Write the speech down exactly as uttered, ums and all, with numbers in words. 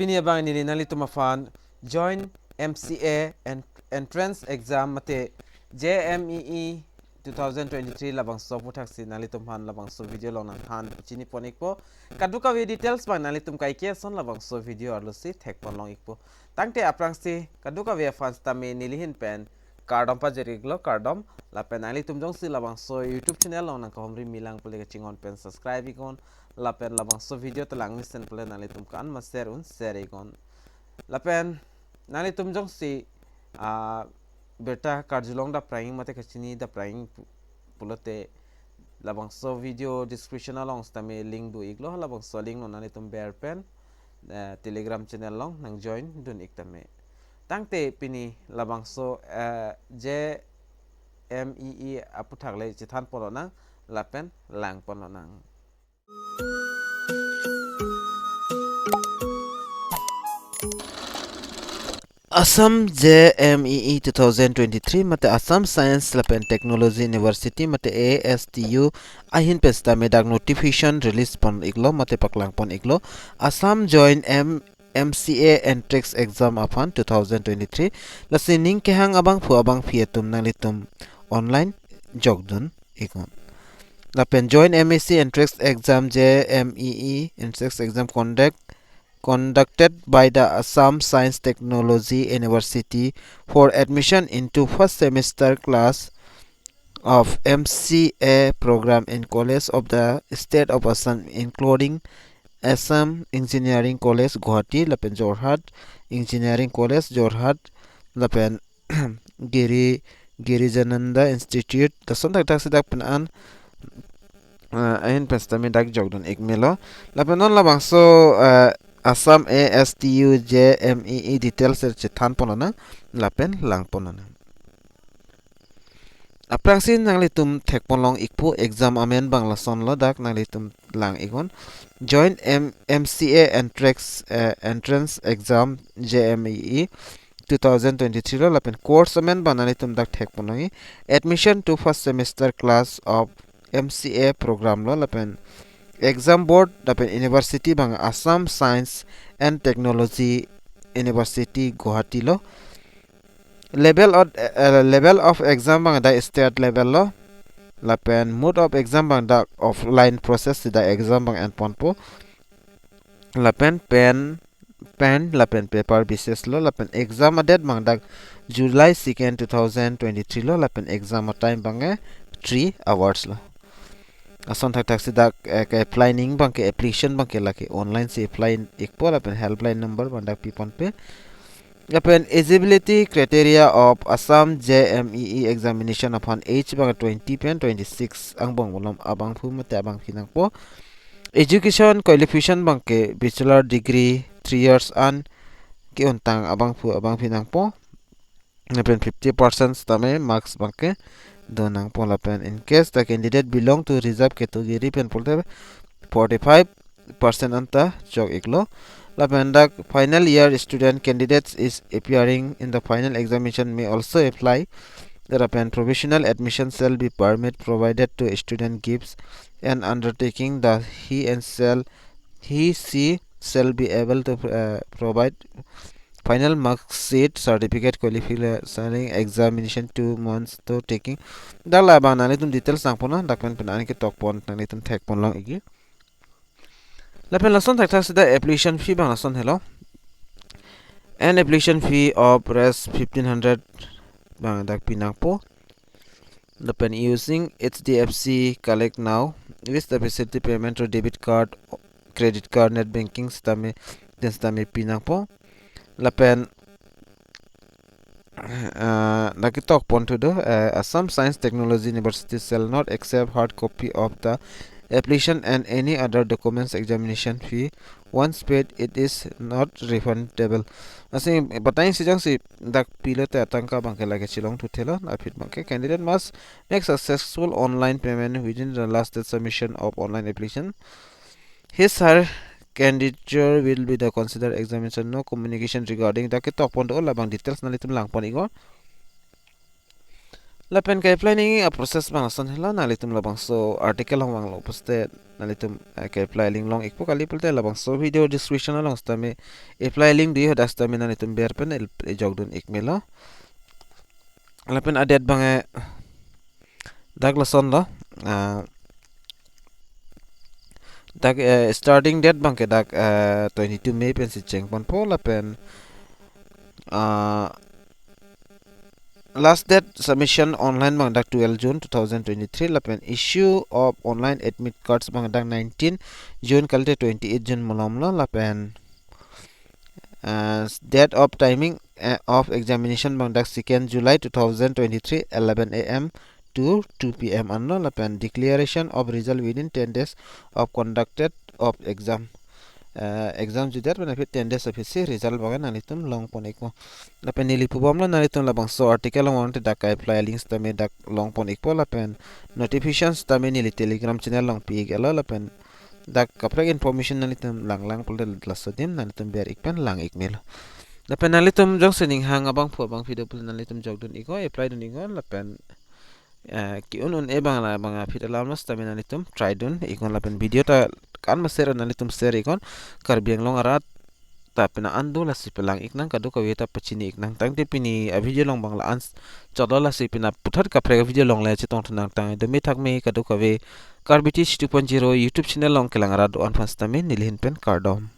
Pini abang neli nanglitum aphan Joint M C A en- Entrance Exam mate J M E E two thousand twenty-three labangso aputhaksi nanglitum aphan labangso video along nangthan chini pon ikpo. Kadokave details abang nanglitum kaike ason labangso video arlosi thek pon long ikpo. Tangte aphrangsi kadokave aphan sitame neli ahin pen kardom pajir iklo, kardom. Lapen nanglitum jongsi labangso YouTube channel along nangkahumri milang pule kachinghon pen subscribe iknon. Lapen labangso video ta langmesen pule nanglitum kan ma share un share iknon. Lapen nanglitum jongsi ah, birta karjulong daprang mate kachini daprang pu- pulote labangso video description along sitame link do iklo, labangso link non nanglitum ber pen eh, Telegram channel along nang join dun ik tame. Tangte pini labangso eh, J M E E aputhak le chethan pon lonang lapen lang pon lonang. Assam J M E E two thousand twenty-three mate Assam Science lapen Technology University mate A S T U ahin pen sitame dak notification release pon iklo mate paklang pon iklo. Assam Joint M M C A Entrance Exam aphan two thousand twenty-three. Lasi ning kehang abangphu abangphi atum nanglitum online jokdun iknon. Lapen Joint M A C Entrance Exam, J M E E Entrance Exam conduct conducted by the Assam Science Technology University for admission into first semester class of M C A program in college of the state of Assam, including Assam Engineering College Guwahati lapen Jorhat Engineering College Jorhat lapen Giri Girijananda Institute, lason thakthak si dak pen an uh, ahin pen sitame dak jokdun ik melo. Lapen non labangso uh, Assam A S T U J M E E details er chethan pon lonang lapen lang pon lonang. Aphrangsi nanglitum thek pon long ikpo, exam amen abang lasonlo, dak nanglitum lang iknon. Joint M- M C A Entrance uh, Entrance Exam, J M E E two thousand twenty-three lo, lapen course amen abang nanglitum dak thek pon longji. Admission to first semester class of M C A program lo, lapen exam board lapen university abang Assam Science and Technology University Guwahati lo. Level of uh, level of exam abang dak state level lo, lapen mode of exam abang dak offline process si dak exam abang en ponpo, lapen pen pen lapen paper basis lo, lapen exam adate abang dak July second two thousand twenty-three lo, lapen exam atime abang eh three hours lo. Ason thakthak si dak eh, ke apply ning abang ke application abang ke lake online si apply ikpo, lapen helpline number abang dak pi ponpe. Lapen eligibility criteria of Assam J M E E examination aphan age abang twenty pen twenty-six angbong malom abangphu mate abangphi nangpo. Education qualification abang ke bachelor degree three years an ke-untang abangphu abangphi nangpo. Lapen fifty percent sitame marks abang ke do nangpo, lapen in case the candidate belong to reserve category pen pulote forty-five percent anta chok iklo. Lapen dak final year student candidates is appearing in the final examination may also apply. Lapen provisional admission shall be permit provided to student gives an undertaking that he and shall he she shall be able to uh, provide final mark sheet certificate qualifying examination two months to taking. Dak labang nanglitum details nangpon, dak pen pen an ketok pon nanglitum thek pon long ikji. Lapen lason thakthak si dak application fee abang lason helo. An application fee of rupees fifteen hundred abang dak pi nangpo. Lapen using H D F C Collect Now, with the facility payment through debit card, credit card, net banking sitame, den sitame pi nangpo. Lapen uh, nangketok pon thu do, uh, Assam Science Technology University shall not accept hard copy of the application and any other documents. Examination fee once paid, it is not refundable. Lasi batai si jongsi dak pilote atangka abang ke lake chilong thuthelo, aphi abang ke candidate must make successful online payment within the last date submission of online application. His her candidature will be the considered examination. No communication regarding, dak ketok pon do, labang details nanglitum lang pon iknon. Lapen ke-apply nangji a-process bang ason helo, nanglitum labangso article along vanglo pulote nanglitum, eh, ke-apply link long-ikpo, kali pulote labangso video description along sitame apply link do, hadak sitame nanglitum ber pen el-, ejokdun-ik melo. Lapen a-date abang ke dak lasonlo, ah, dak, eh, starting date abang ke dak, eh, twenty-two May pensi chengponpo, lapen, ah, last date submission online abang dak twelve June two thousand twenty-three, lapen issue of online admit cards abang dak nineteen June kalite twenty-eight June malomlo, lapen, uh, date of timing, uh, of examination abang dak second July two thousand twenty-three, eleven A M to two P M anlo, lapen declaration of result within ten days of conducted of exam. Uh, exam jutdet pen aphi ten days aphi si result abang nanglitum longpon-ikpo. Lapen neli pubomlo, nanglitum labangso article along vangte dak ke-apply link sitame dak longpon-ikpo, lapen notification sitame neli Telegram channel along pi-ik-etlo, lapen dak kaprek information nanglitum langlang pulote laso adim nanglitum ber-ik pen lang-ik melo. Lapen nanglitum jongsi ning hang abangphu abangphi do pulote nanglitum jokdun-iknon, apply dun-iknon, lapen, eh, ke-un un-e abang la abang aphi alam lo sitame nanglitum try dun-iknon, lapen video ta kan ma share nanglitum share-iknon, Karbi Anglong arat ta pina an do lasi pelang-iknang, kadokave ta pachini-iknang. Tangte pini a-video along abang la-an chotlo, lasi pina puthot kaprek a-video along le chetongthu nangtang. Dome thakme kadokave Karbi Teach two point zero YouTube channel along kelang arat do-an aphan sitame neli ahin pen kardom.